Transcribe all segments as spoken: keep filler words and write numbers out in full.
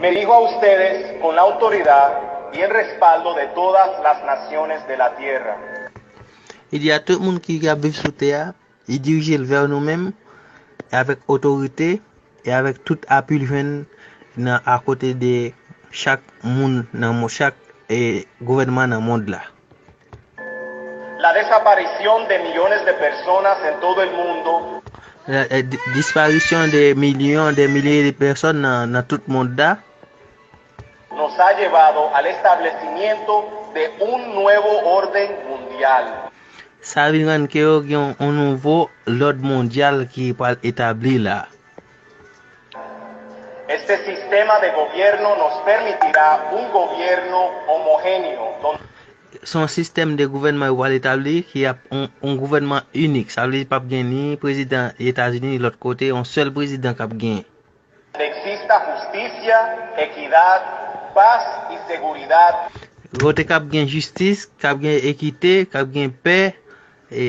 Me dirijo a ustedes con la autoridad y el respaldo de todas las naciones de la tierra. Li di a tout moun ki, ki ap viv sou tè a, li dirije l vè nou menm, avèk otorite e avèk tout apui l jwenn nan, akote de chak moun nan mo-, chak, e, gouvènman nan mond la. La desaparición de millones de personas en todo el mundo La, e, di-, disparisyon de milyon, de milye de pèsòn nan, nan tout mond la. Nos ha llevado al establecimiento de un nuevo orden mundial. Sa vin rann ke yo gen yon, yon nouvo lòd mondyal ki pral etabli la. Este sistema de gobierno nos permitirá un gobierno homogéneo, donde Se yon sistèm de gouvènman yo pral etabli ki ap yon, yon gouvènman inik. Sa vle di p ap gen ni prezidan Etazini ni lòt kote, yon sèl prezidan k ap genyen. Exista justicia, equidad, paz y seguridad. Kote k ap gen jistis, k ap gen ekite, k ap gen pè, e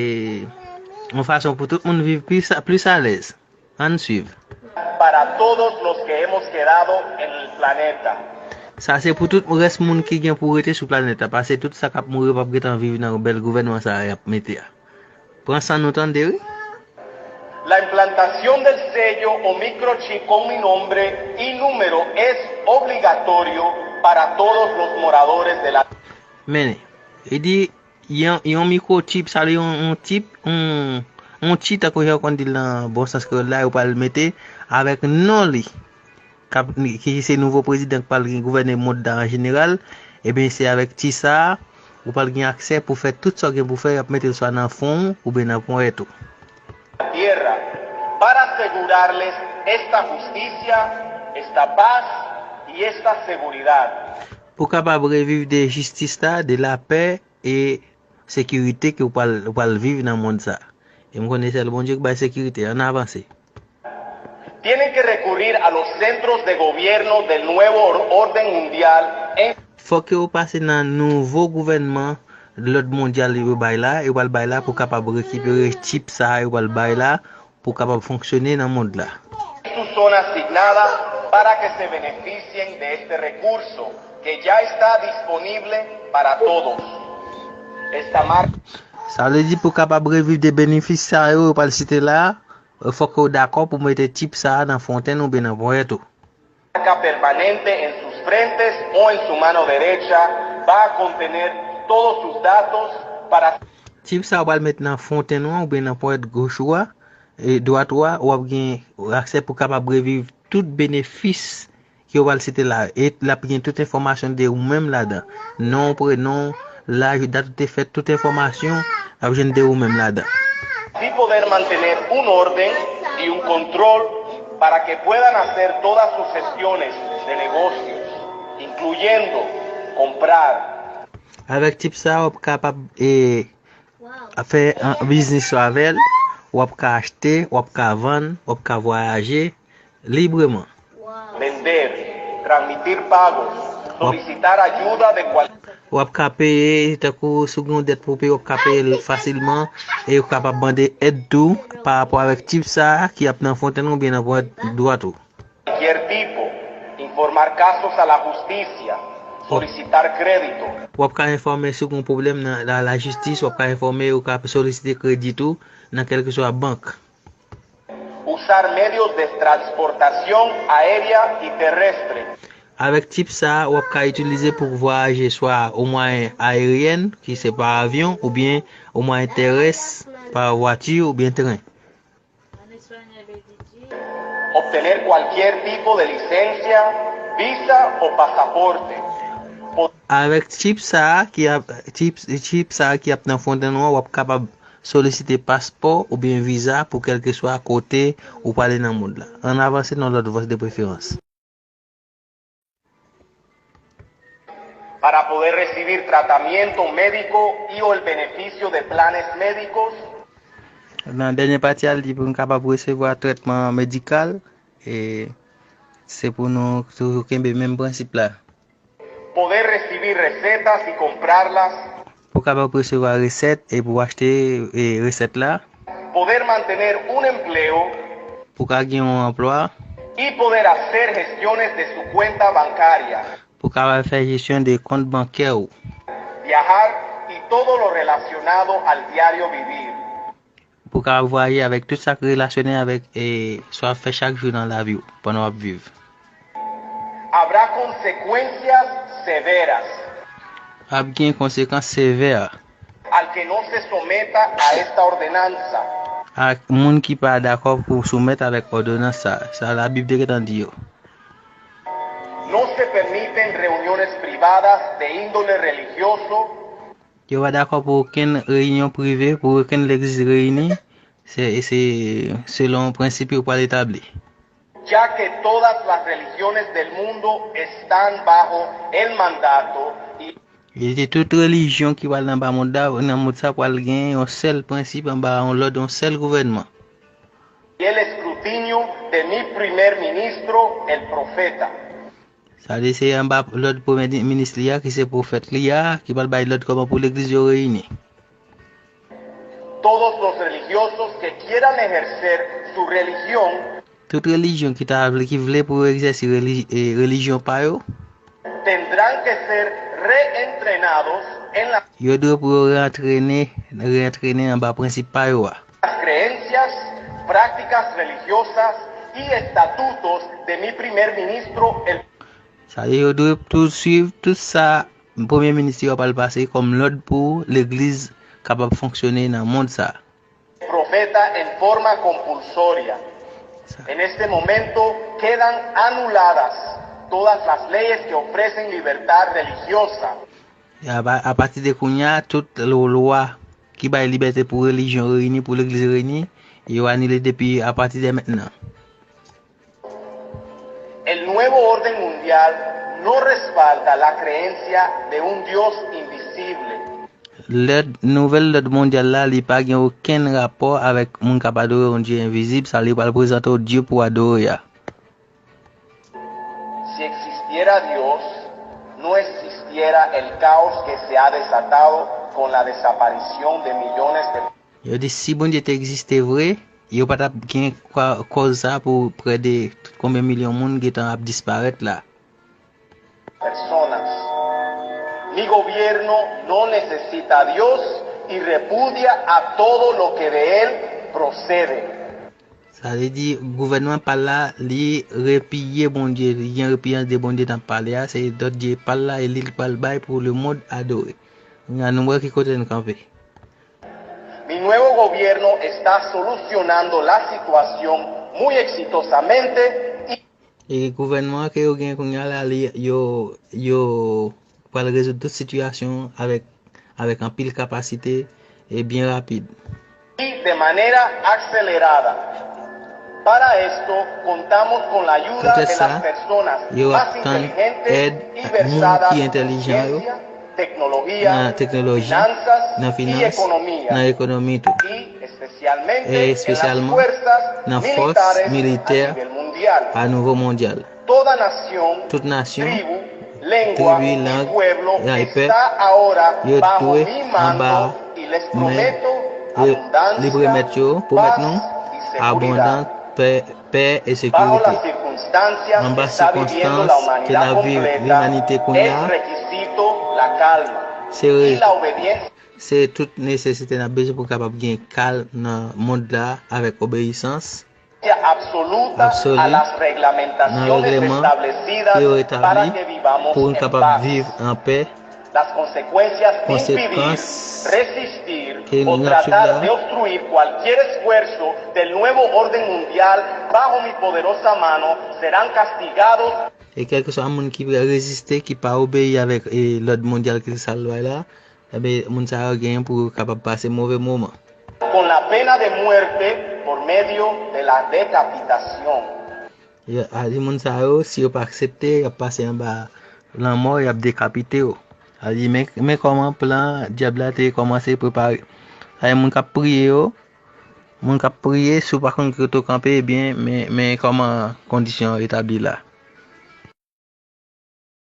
yon fason pou tout moun viv plis, plis alèz. Ann swiv. Para todos los que hemos quedado en el planeta. Sa se pou tout rès moun ki gen pou rete sou planèt la, paske tout sa k ap mouri p ap gentan viv nan bèl gouvènman sa a y ap mete a. Pran san nou tande, wi. La implantación del sello o microchip con mi nombre y número es obligatorio para todos los moradores de la Men, li di, yon, yon mikwochip, sa vle yon, yon chip, yon, yon chip, tankou jan yo konn di l nan bon sans kreyòl la, yo pral mete avèk non li, k ap, ki se nouvo prezidan k pral gouvène mond la an jeneral, ebyen, se avèk chip sa a, ou pral gen aksè pou fè tout sa w gen pou fè, y ap mete l swa nan fwon w oubyen nan ponyèt ou. Tierra, para asegurarles esta justicia, esta paz y esta seguridad. Pou kapab reviv de jistis la, de lapè e sekirite ke w pral, w pral viv nan mond sa. E m konnen sèl Bondye k bay sekirite. Ann avanse. Tienen que recurrir a los centros de gobierno del nuevo or-, orden mundial en Fòk yo pase nan nouvo gouvènman lòd mondyal yo bay la, yo pral bay la pou kapab rekipere chip sa a yo pral bay la, pou kapab fonksyone nan mond la. Su zona asignada para que se beneficien de este recurso que ya está disponible para todos. Esta mar- Sa vle di pou kapab reviv de benefis sa yo, yo pral site la a, fòk yo dakò pou mete chip sa a nan fontenn oubyen nan ponyèt ou. Marca permanente en sus frentes o en su mano derecha va a contener todos sus datos para Chip sa a w pral met nan fontenn ou an oubyen nan ponyèt goch ou a, e dwat ou a, w ap gen aksè pou kapab reviv tout benefis ke w pral site la. E l ap gen tout enfòmasyon de ou menm ladan. Non, prenon, laj, dat ou te fèt, tout enfòmasyon, l ap jwenn de ou menm ladan. Así poder mantener un orden y un control para que puedan hacer todas sus gestiones de negocios, incluyendo comprar. Avèk chip sa a, w ap kapab, e, ap fè, an, biznis ou avè l, w ap ka achte, w ap ka vann, w ap ka vwayaje libreman. Vender, transmitir pagos, solicitar ayuda de cual- W ap ka peye, tankou si w gen yon dèt pou w peye, w ap ka peye l fasilman, e w kapab mande èd tou pa rapò avèk chip sa a ki ap nan fontenn ou oubyen nan ponyèt dwat ou. Cualquier tipo, informar casos a la justicia, solicitar crédito. W ap ka enfòme si w gen yon pwoblèm nan la, lajistis, w ap ka enfòme, w ka solisite kredi tou nan kèlkeswa bank. Usar medios de transportación aérea y terrestre. Avèk chip sa a, w ap ka itilize pou vwayaje swa o mwayen aeryèn, ki se pa avyon, oubyen o mwayen terès, pa vwati oubyen tren. Obtener cualquier tipo de licencia, visa o pasaporte. Po- Avèk chip sa a ki ap, chip, chip sa a ki ap nan fontenn ou an, w ap kapab solisite paspò oubyen viza pou kèlkeswa kote ou prale nan mond la. Ann avanse nan lòt vòs de preferans. Para poder recibir tratamiento médico y o el beneficio de planes médicos. Nan dènye pati a, li di pou n kapab resevwa trètman medikal, e se pou nou toujou kenbe menm prensip la. Poder recibir recetas y comprarlas. Pou w kapab resevwa resèt e pou w achte, e, resèt la. Poder mantener un empleo. Pou w ka gen yon anplwa. y poder hacer gestiones de su cuenta bancaria, pou w kapab fè jesyon de kont bankè w, viajar y todo lo relacionado al diario vivir. Pou w kapab vwayaje avèk tout sa k relasyone avèk e, sa w ap fè chak jou nan lavi w pandan w ap viv. Habrá consecuencias severas Ap gen konsekans sevè al que no se someta a esta ordenanza. Ak moun ki pa dakò pou soumèt avèk òdonans sa. Sa Labib te gentan di yo. No se permiten reuniones privadas de índole religioso. Yo pa dakò pou okenn reyinyon prive, pou okenn legliz reyini. Se, se selon prensip yo pral etabli. Ya que todas las religiones del mundo están bajo el mandato y E se tout relijyon ki pral anba mond la, nan mond sa pral gen yon sèl prensip, anba yon lòd, yon sèl gouvènman. Y el escrutinio de mi primer ministro, el profeta. Sa vle di se anba lòd premye minis li a, ki se pwofèt li a, ki pral bay lòd kòman pou legliz yo reyini. Todos los religiosos que quieran ejercer su religión Tout relijyon ki ta vle, ki vle pou yo egzèse reli, e, relijyon pa yo, tendrán que ser reentrenados en la yo dwe pou yo reantrene, reantrene anba prensip pa yo a. Las creencias, prácticas religiosas y estatutos de mi primer ministro, el Sa vle yo dwe tou swiv tout sa premye minis yo pral pase kòm lòd pou legliz kapab fonksyone nan mond sa. Profeta en forma compulsoria. En este momento quedan anuladas todas las leyes que ofrecen libertad religiosa. Apati de kounye a, tout lwa ki bay libète pou relijyon reyini, pou legliz reyini, yo anile depi apati de mentnan. El nuevo orden mundial no respalda la creencia de un Dios invisible. Lòd, nouvèl lòd mondyal la, li pa gen okenn rapò avèk moun k ap adore yon Dye envizib, sa li pral prezante w Dye pou adore a. Si existiera Dios, no existiera el caos que se ha desatado con la desaparición de millones de Yo di si Bondye te egziste vre, yo pa t ap gen kòz sa pou prè de tout konbyen milyon moun gentan ap disparèt la. Personas. Mi gobierno no necesita a Dios y repudia a todo lo que de él procede. Sa vle di, gouvènman pa l la, li repiye Bondye, li gen repiyans de Bondye n ap pale a, se lòd Dye pa l la e li l pral bay pou lemonn adore. Kounye a nou wè ki kote n kanpe. Mi nuevo gobierno está solucionando la situación muy exitosamente y E gouvènman ke yo gen kounye a la, li, yo, yo pral rezoud tout sitiyasyon avèk, avèk anpil kapasite e byen rapid. Y de manera acelerada. Para esto contamos con la ayuda de las personas más inteligentes y versadas en ciencia, tecnología, finanzas y economía, y especialmente en las fuerzas militares a nivel mundial. Toda nación, tribu, lengua y pueblo está ahora bajo mi mando y les prometo abundancia, paz y seguridad. Bajo las circunstancias que está viviendo la humanidad completa, es requisito la calma y la obediencia. Se tout nesesite n ap bezwen pou n kapab gen kalm nan mond la avèk obeyisans absoluta a las reglamentaciones establecidas para que vivamos en paz. Las consecuencias de impedir, resistir o tratar de obstruir cualquier esfuerzo del nuevo orden mundial bajo mi poderosa mano serán castigados. E kèlkeswa moun ki reziste, ki pa obeyi avèk e, lòd mondyal ki se sa l bay la, Ebyen, moun sa yo genyen pou yo kapab pase move moman. Con la pena de muerte por medio de la decapitación. Yo, a di moun sa yo, si yo pa aksepte, y ap pase anba lanmò, y ap dekapite yo. A di, men, men kòman plan dyab la te kòmanse prepare. Sa e moun k ap priye yo, moun k ap priye, si w pa konn ki kote w kanpe, ebyen, men, men kòman kondisyon an etabli la.